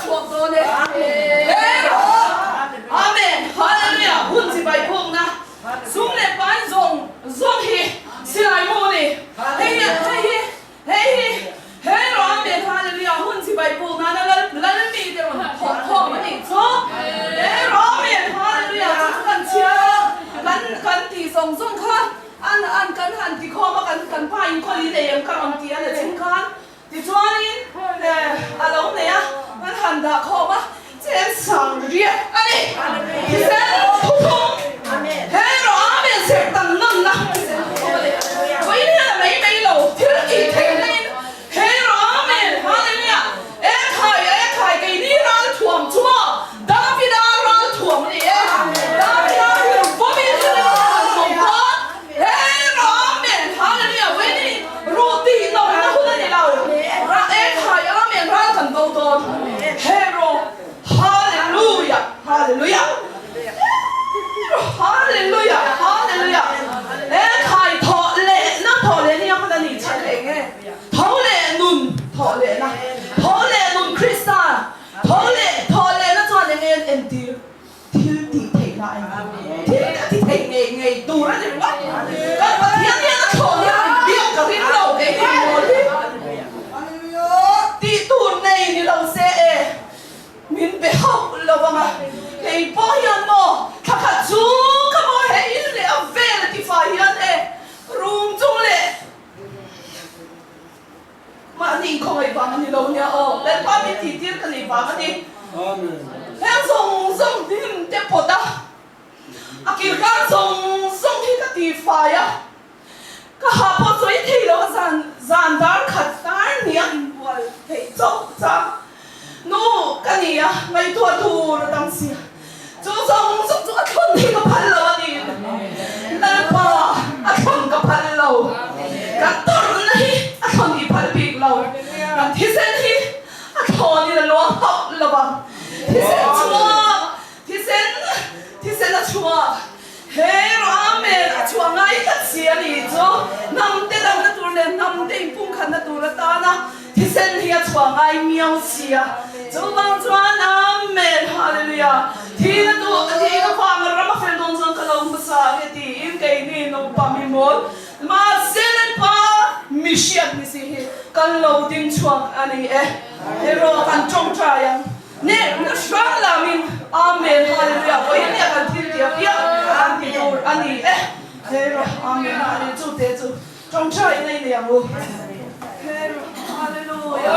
chhuak dawn e. Hei rawh! Amen! Hallelujah! Hun chibai bukna sum leh pai zawng zawng hi silai mu a ni. Hei hi, hei hi, hei hi, hei rawh! Amen! Hallelujah! Hun chibai buk nana lal, lal mite rawn thawh khawm a nih chu. Hei rawh! Amen! Hallelujah! Chu chu kan chhiar a, kan, kan tih zawng zawng kha an, an, kan han ti khawm a, kan, kan pa in kawlh i nei em ka rawn ti a na chhung khan. Tichuanin a lo nei a, kan han dah khawm a, chen sang riat a ni. Thisen thuthlung, he rawh Amen serh tan nawnna thisen thuthlung a ni. Vawiin hian a mai mai lo, thil tih theihna in he rawh Amen, Hallelujah, e khai, e khai, keini ral thuam chu maw, Davida ral thuam a ni e, Davida hlir vawmin chuan a han thuam dawn. He Amen Hallelujah Veni ruh tih nawmna hun a ni lo Rah e khai Amen ral kan bo dawn He ro Hallelujah Hallelujah Hallelujah Hallelujah E khai thawh leh na thawh leh ni a hman a ni chhan eng e Tho leh nun thawh leh na Tho leh nun Krista Tho leh thawh leh na chuan eng nge an entir Thil tih theihna a ni. Thil ka ti thei ngei ngei tur a ni ringawt. Kan Pathian hian a thlawh hian min biak ka ring lo kei hi mawl hi. Tih tur nei ni lo se e, min be hauh lo ang a. Kei pawh hian maw thla khat chu ka maw he in leh a vel a ti fai hian e, room chung leh Mahni khawngaih vang a ni lo nia aw, Lalpa min tihtir ka nei vang a ni. Heng zawng zawng hnim te pawt a, a kilkar zawng zawng hi ka ti fai a, ka ha pawh sawi thei lo a zan zan dar khat tar nia inbual theih chauh chang nu ka ni a, ngaihtuah tur a tam si a, chu zawng zawng chu a thlawn hi ka phal lo a ni. Lalpa a thlawn ka phal lo, kan tawrhna hi a thlawn i phal bik lo, kan thisen hi a thlawn in a luang hauh lo ang, thisen chhuak, thisen, thisen a chhuak, he Amen a chhuah ngai tlat si a ni chu, hnamte damna tur leh hnamte inpumkhatna tur atana Thisen hi a chhuah ngai miau si a, chuvang chuan Amen Hallelujah Thihna tu thihna vang ram a fel dawn chuan ka lo hmasa ang e tiin keini nupa mi mawl mahse Lalpa mi hriat ni si hi kan lo ding chhuak a ni e erawh kan tawngtai ang ne na hrang lamin Amen Hallelujah vawiin nia kan thil tia piang kan ti tur a ni e erawh Amen Hallelujah chute chu Tawngtai in a inei ang u. Hallelujah.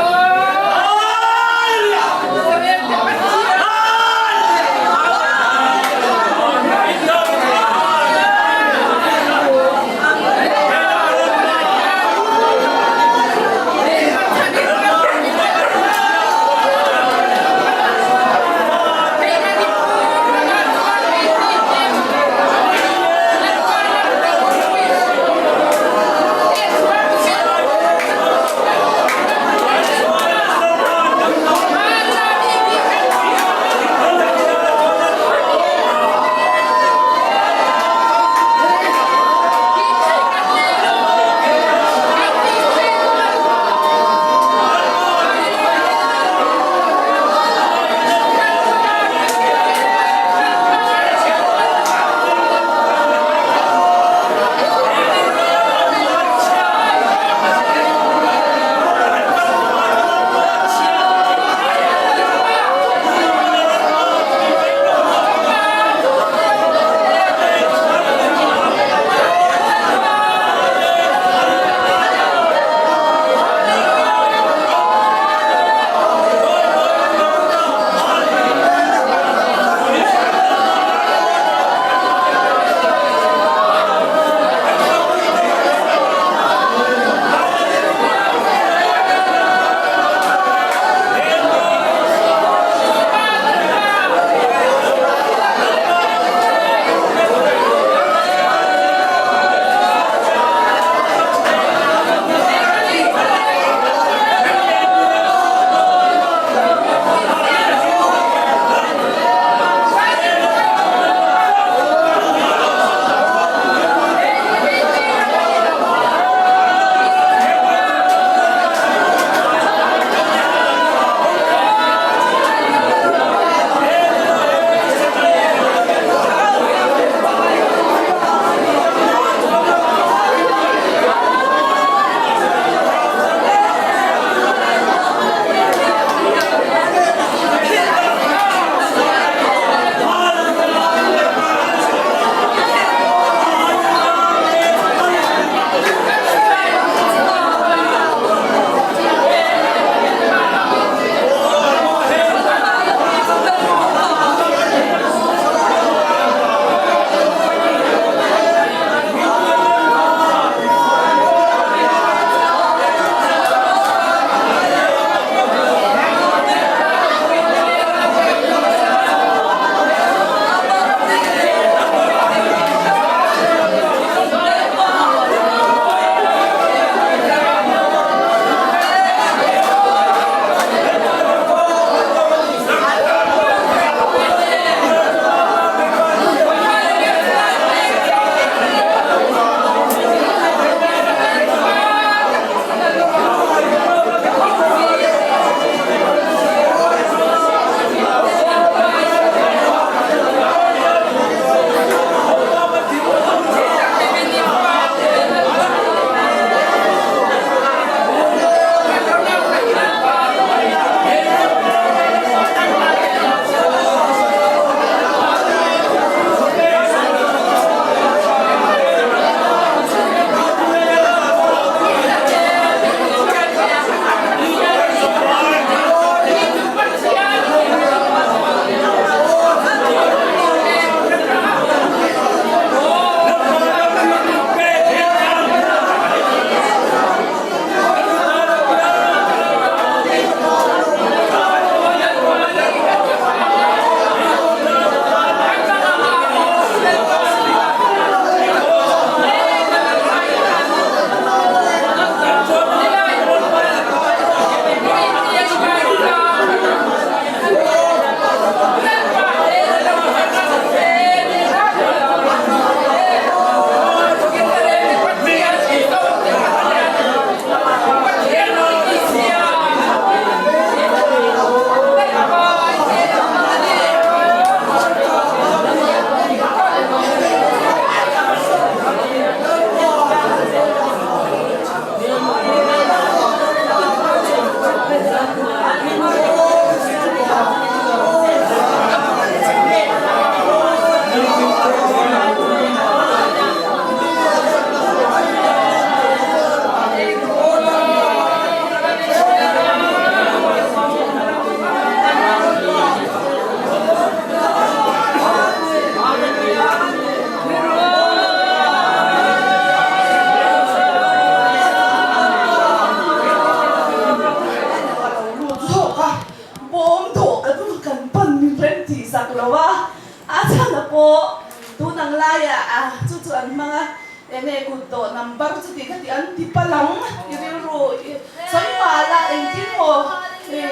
palh ang, i rilru i sawi mah la engtin maw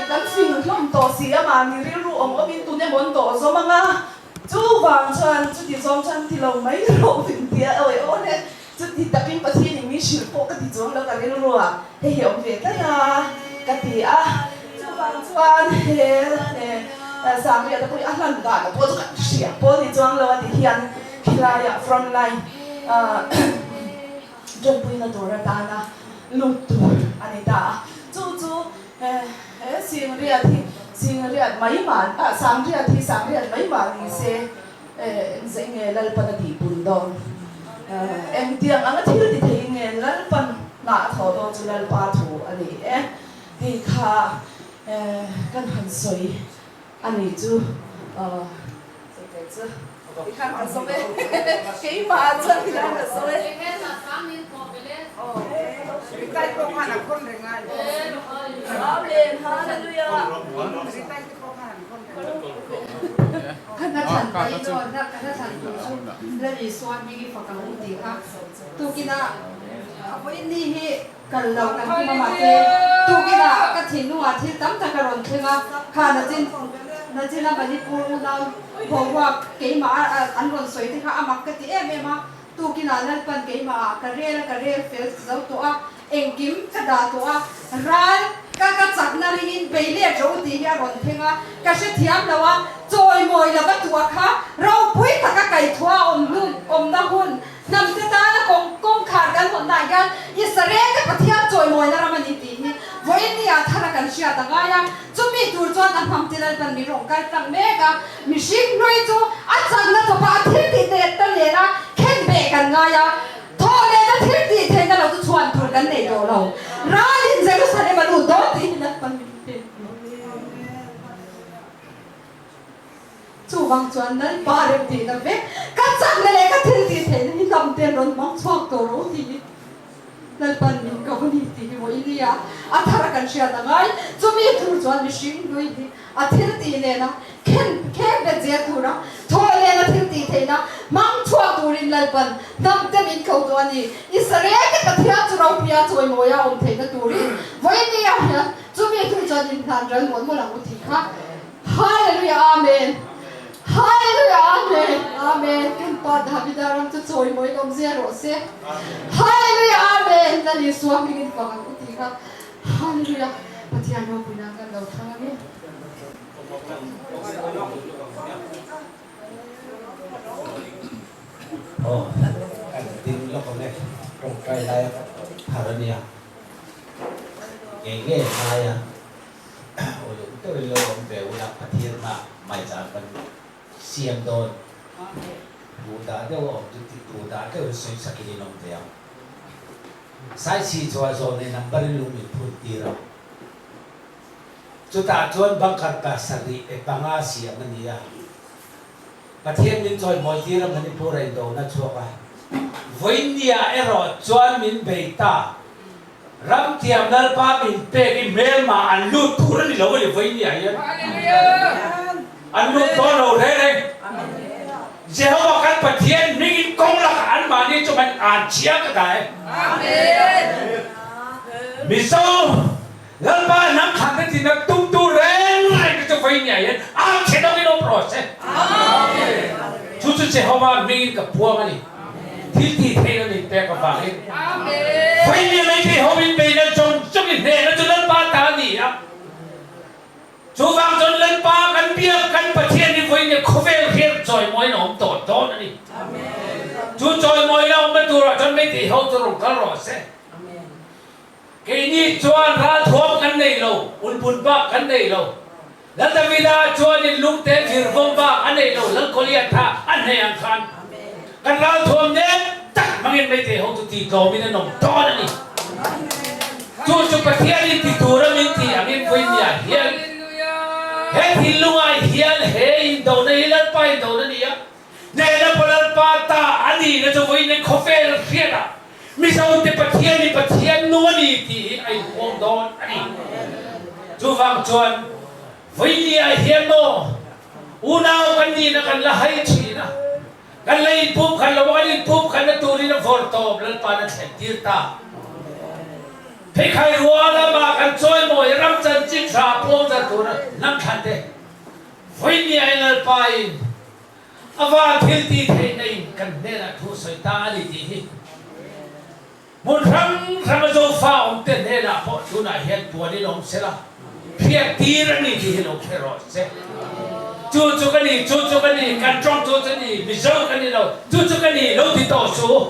kan fing hlawm tawh si a mahni rilru awm awmin tun emaw an dawh zawm ang a, chuvang chuan chuti zawng chuan ti lo mai rawh min ti a, awi aw le chuti takin Pathianin min hrilh pawh ka ti chuang lo ka rilru a, hei hi awm ve tlat a ka ti a, chuvang chuan he Sangriata pawh hi a hlan dan pawh chu kan hria pawh ni chuang lo a ti hian khilaiah front line Ṭanpuina tur atana lut tur a ni ta a, chu chu he Singriat hi Singriat mai mah ah Sangriat hi Sangriat mai mah ni se engzah nge Lalpan a tihpun dawn? Engtiang anga thil ti theiin nge Lalpan hnah a thawh dawn chu Lalpa thu a ni e tih kha kan han sawi A ni chu chuteh chu tikhan ka zawm e, keimah chuan tikhan ka zawm e. Amen Hallelujah. Ka thlan tai dawn a, ka thlan tur chu Lal Isua hming i fak ang u tih kha tukinah a vawiin ni hi Kal lo kan tum a mahse tukinah ka thinlungah thil tam tak a rawn thleng a, kha Nachin Nachina Manipur unau boruak keimah a an rawn sawi te kha a mak ka ti em em a, tukinah Lalpan keimahah ka rel a ka rel fel zo tawh a, engkim ka dah tawh a, ral ka ka chakna ringin bei let rawh u tih hi a rawn thleng a, ka hrethiam lo a, chawimawi lova tuah kha ropui taka kaihthua awm hnu awmna hun Hnamte tana kawng kawngkhar kan hawnnaah hian Israel-te Pathian chawimawina ram a ni tih hi vawiin ni ah thar a kan hriat a ngai a. Chumi tur chuan a hnamte Lalpan min rawn kal tlang mek a, mihring hlui chu a chakna chawpa a thil tih tet ta nena khen beh kan ngai a, thawh lehna thil tih theihna lo chu chhuan tur kan nei tawh lo. Ralin Jerusalem a lut dawn tih hi Lalpan min pek a ni. Chuvang chuan Lalpa rem tihna vek ka chakna leh ka thil tih theihna hi hnam ten rawn hmang chhuak tawh rawh u tih hi Lalpan min ko a ni tih hi maw i nia a thar a kan hriat a ngai. Chumi tur chuan mihring hlui hi a thil tih nena khen khek bet zel tura thawh lehna thil tih theihna hmang chhuak turin Lalpan hnam te min ko tawh a ni. Israel te Pathian chu ropuia chawimawia awm theihna turin vawinia hian chumi tur chuan inhlan ral mawlh mawlh ang u tih kha Hallelujah Amen Hallelujah Amen Amen Kan Pa Davida ram chu chawimawiin awm zel rawh se Hallelujah Amen Lal Isua hmingin fak ang u tih kha Hallelujah Pathian ropui nan kan lo thlang ange. Aw kan ding lawk ang e tawngtai laia kan rawn phar ania ngei ngei ngai a. Uluk deuhin lo awm ve ula Pathian hma maicham kan siam dawn. Duhdah deuh a awm chu tih duhdah deuhin sawi sakin in awm ve ang. Saichhi chuan zawnei number in lung min phun tir a. Chutah chuan bunker pasarih e panga siam a ni a. Pathian min chawimawi tir a Manipur a indona chhuak a. Vawinia erawh chuan min bei ta. Ram thiam Lalpa min pek i hmelma an lut tur a ni lo a ni vawinia hian an lut dawn lo reng reng. Jehovah kan Pathian hmingin kawng lakah anmahni chu kan an chiang ka ta e. Mizo Lalpa hnam thlan te tina tumtu reng reng te chu vawinia hian ang chhe dawkin awm rawh se. Chu chu Jehovah hmingin ka puang a ni. Thil tih theihna min pek avangin Vawinia Meitei ho in beihna zawng zawng i hnehna chu Lalpa ta a ni a. Chuvang chuan Lalpa kan biak kan Pathian hi vawinia khawvel hian chawimawina awm tawh dawn a ni. Chu chawimawina awmna turah chuan Meitei ho chu rawn kal rawh se. Keini chuan ralthuam kan nei lo, ulbun bak kan nei lo. Lal Davida chuanin lungte thir vawm bak a nei lo, Lal Goliatha a hneh ang khan kan ralthuam nen tak hmangin Meitei ho chu tihtlawmin an awm dawn a ni. Chu chu Pathianin ti tura min tih angin vawinia hian he thinlungah hian he indona hi Lalpa indona a ni a, Hnehna pawh Lalpa ta a nihna chu vawiin khawvel hriatah Mizote Pathian hi Pathian nu a ni tih hi a inhuam dawn a ni. Chuvang chuan vawinia hian maw unau kan nihna kan la hai thin a, kan la inpumkhat lo a, kan inpumkhatna turin a vawrtawp Lalpa'n a thlen tir ta. Pheikhai rual amah kan chawimawi ram chanchin hra puangzar tura hnam thlan te vawinia in Lalpa in a van thil tih theihna in kan hnenah thu sawi ta a ni tih hi hmun hrang hrang a Zofa awm te hnenah pawh tunah hian puan in awm sela hriat tir a ni tih hi lo hre rawh se. Chu chu ka ni, chu chu ka ni, kan tawng chu chu ni, Mizo ka ni lo, chu chu ka ni lo ti tawh suh.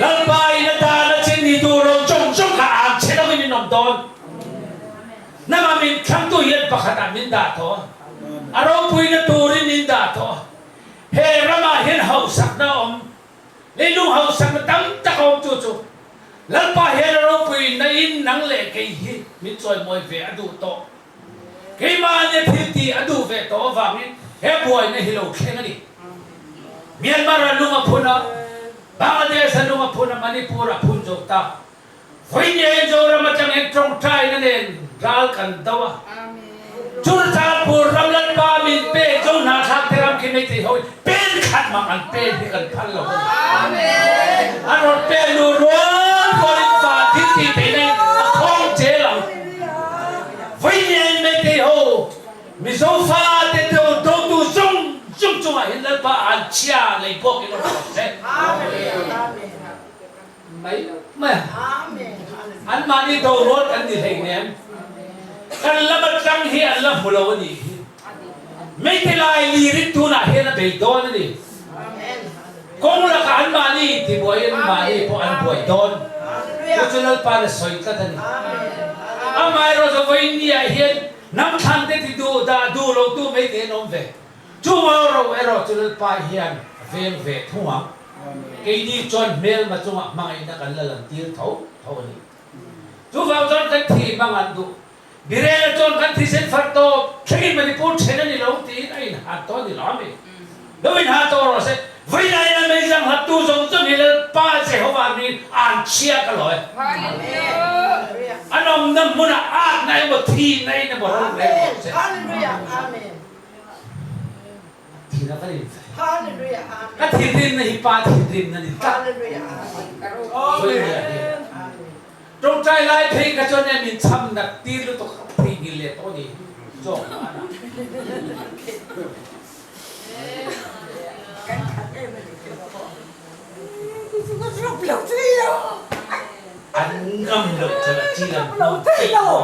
Lalpa in a dan a chin ni tur lo chawng chawng kha ang che lo in in awm dawn. Nangah min thlangtu hian pakhat ah min dah tawh a, a ropuina turin min dah tawh a. He ramah hian hausakna a awm, leilung hausakna tam tak a awm chu chu Lalpa hian a ropuina in nang leh kei hi min chawimawi ve a duh tawh. Keimahni a thil tih a duh ve tawh avangin he buaina hi lo thleng a ni. Myanmar a lung a phun a, Bangladesh a lung a phun a, Manipur a phun zo ta. Vawinia Zoram atangin tawngtaina nen ral kan do a. Churachandpur ram Lalpa min pek zo hnahthlak te ram khi Meitei ho in pen khat mang an pen hi kan phal lo a ni. An rawn pen luh rual rualin van thil tih theihna in a khawng zel ang. Vawinia in Meitei ho Mizo fate do dotu zawng zawng chungah hian Lalpa an chhia lei bawkin awm rawh se. Mai mai a. Anmahni dorual kan ni hleinem. Kan lam atang hi an la hmu lo a nih hi. Meite lai lirin tunah hian a bei dawn a ni. Kawng lakah anmahni intibuai anmahni pawh an buai dawn. Chu chu Lalpa'n a sawi tlat a ni. Amaherawhchu vawiinniah hian hnam thlangte ti duh dah duh lotu meite an awm ve. Chung ro erawh chu Lalpa hian a veng ve thung ang. Keini chuan hmelma chungah hmangaihna kan la lantir tho tho a ni. Chuvang chuan kan thi hmang an duh. Birena chuan kan thisen far tawp thlengin Manipur then a ni lo tiin a inhat tawh a ni lo ami? Lo inhat tawh rawh se. Vawilain a meizang hlattu zawng zawng hi Lalpa Jehovah niin an chhia ka lo e. An awmna hmunah atna emaw thihna in emaw ro reng rawh se. Thin a ka rin ve. Ka thinrimna hi Pa thinrimna ni tlat. Tawngtai lai phei kha chuan e min cham nat tir lutuk a theihnghilh leh tawh ni zawk mah na. An ngam lo chuan a chil an hmang peih maw?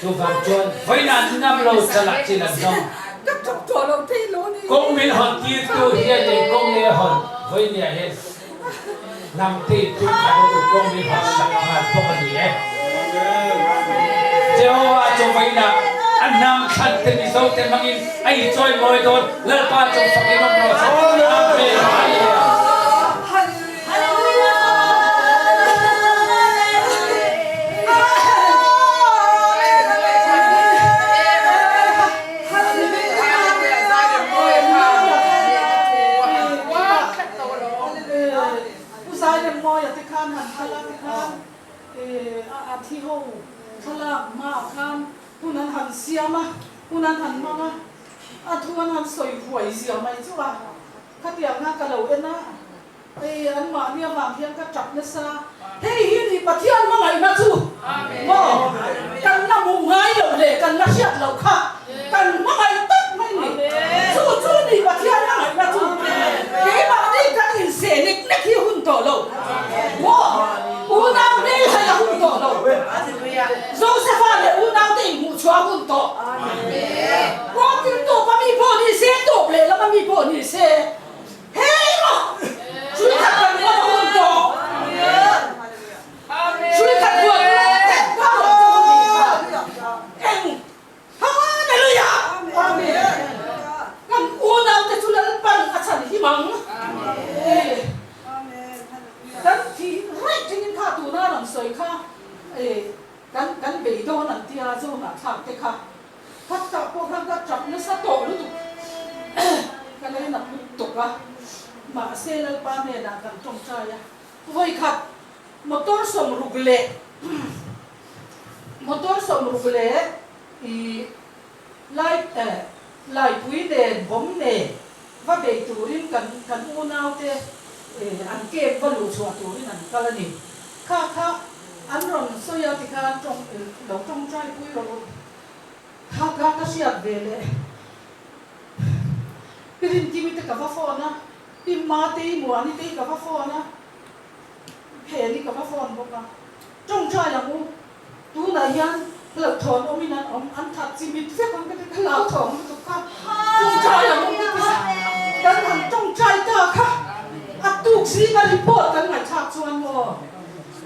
Chuvang chuan vawiin an ngam lo chalah chil an hmang. Kawng min hawn tirtu hian eng kawng nge a hawn vawiin hian Hnamte in tum khat a tu kawng min hawn sak nghal bawk a ni e. Jehovah chu vawiinah a hnam thlan te Mizo te hmangin a inchawimawi dawn, Lalpa chu fakin awm rawh se. Amen. Hallelujah. Pu Zairemmawia te khan han kal a tikhan a thi ho thlalak hmaah khan hun an han siam a, hun an han hmang a, a thu an han sawi huai zia mai chu a, khatiang a ka lo en a, hei anmahni avang hian ka tap nasa, hei hi ni Pathian hmangaihna chu maw kan la hmuh ngai loh leh kan la hriat loh kha kan hmangaih tak mai ni, chu chu ni Pathian hmangaihna chu keimahni kan inseh nek nek hi hun tawh lo maw unau hmelhai a hun tawh lo Josepha leh unaute inhmuhchhuah a hun tawh kawngkir tawp a mi pawh ni se tawp leh lam a mi pawh ni se hei maw hrui khat kan hman a hun tawh hrui khat buai eng Hallelujah! Amen! Kan unaute chu Lalpan a chhan him ang. Kan thih raih thingin kha tuna rawn sawi kha kan kan beidawn an tia zohnahthlak te kha khat pawh khan ka tap nasa tawh lutuk ka leinat lutuk a mahse Lalpa hnenah kan tawngtai a vawikhat motor sawmruk leh Motor 66 i Lai Laipui nen bawm nen va bei turin kan kan unaute an camp va luh chhuah turin an kal a ni. Kha kha an rawn sawi a tikhan tawng lo tawngtai pui rawh u. Kha kha ka hriat ve leh Pi Rinkimi te ka va phone a, Pi Matei Muani te hi ka va phone a, Pheli ka va phone bawk a. Tawngtai ang u. Tunah hian hlauhthawn awmin an awm, an that chi mit vek ang ka ti, ka hlauthawng lutuk kha tawngtai ang u ka ti sa, kan han tawngtai ta kha a tuk zinga report kan ngaihthlak chuan maw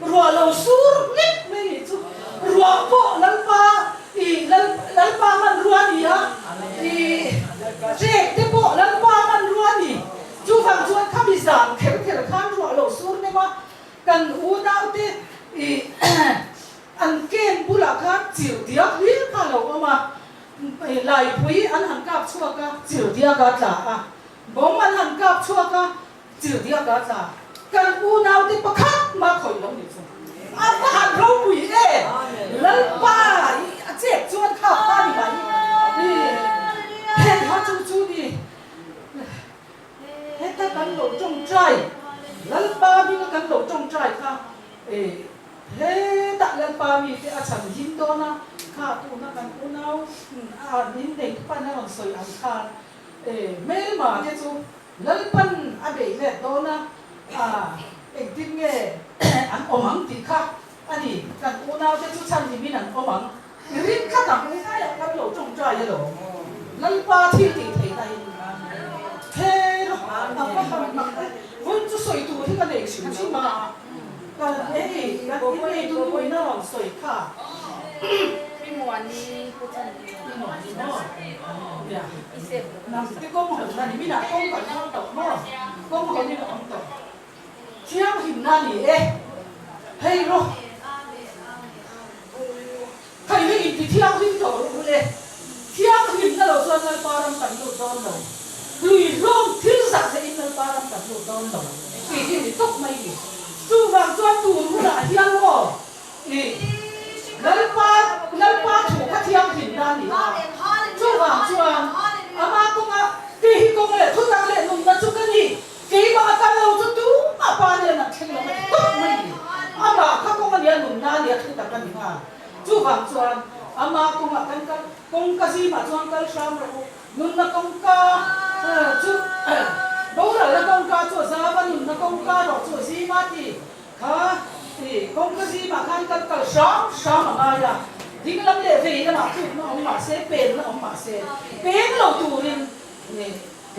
ruah lo sur hlek mai nih chu, ruah pawh Lalpa i Lalpa hmanrua a ni a, i ṭek te pawh Lalpa hmanrua a ni, chuvang chuan khami zan kher kher khan ruah lo sur nem a, Kan unaute i an ken bulah khan chirh diak hlir kha a lo awm a, laipui an han kap chhuak a, chirh diak a tla a, bawm an han kap chhuak a, chirh diak a tla. Kan unaute pakhat mah khawih lo nih chu. A va han ropui e! Lalpa i a chet chuan kha kha ni mai. Heng kha chu chu ni. Heta kan lo tawngtai, Lalpa hminga kan lo tawngtai kha e, hetah Lalpa mite a chhan him dawn a, kha tuna kan unau a min nei pan a rawn sawi ang khan e, hmelma te chu Lalpan a beih let dawn a, a engtin nge an awm ang tih kha a ni, kan unau te chu chhan himin an awm ang, I rin tlat ang u ngaiah kan lo tawngtai alawm. Lalpa thil tih theihna hi her a va han mak e. Vawiin chu sawi tur hi ka nei hrim hrim a, ka hei kan innei tu nuin a rawn sawi kha. Pi Muani pu chan ni Pi Muani maw? Nia, nam te kawng hawn na ni minah kawng kan hawng tawh maw? Kawng hawn in a awm tawh. Thianghlimna a ni e, hei rawh. Khaih hi inti thianghlim tawh rawh u le. Thianghlimna lo chuan Lalpa ram kan lut dawn lo. Lui hlawm thil zah theih in Lalpa ram kan lut dawn lo tih hi ni tawp mai ni. Chuvang chuan tun hunah hian maw i Lalpa Lalpa thu kha thianghlimna a ni a. Chuvang chuan ama kawnga kei hi kawng leh thutak leh nunna chu ka ni. Keimah a kal lo chu tumah pa nen an thleng lo ka ti tawp mai ni. Amah kha kawng a nia nunna a nia thu tak a ni nghal. Chuvang chuan ama kawngah kan kal, kawngka zimah chuan kal hram rawh u. Nunna kawngka chu boralna kawngka chu a zam a, nunna kawngka rawh chu a zim a ti kha i kawngka zimah khan kan kal hram hram a ngai a. Ding lam leh vei lamah tlukna awm mah se, penna awm mah se, peng lo turin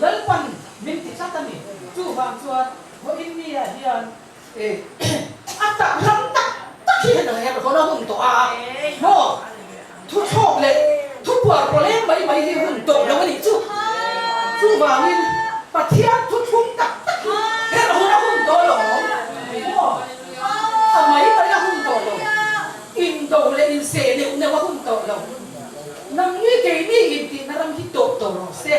Lalpan min ti tlat a ni. Chuvang chuan vawiin ni ah hian a tak ram tak tak hi heng her hawn a hun tawh a maw? Thu thlawk leh thu puar pawleng mai mai hi hun tawh lo a nih chu. Chuvangin Pathian thu thlum tak tak hi her hawn a hun tawh lo maw? A mai mai a hun tawh lo. Indo leh inseh neuh neuh a hun tawh lo. Nangni keini intihna ram hi tawp tawh rawh se.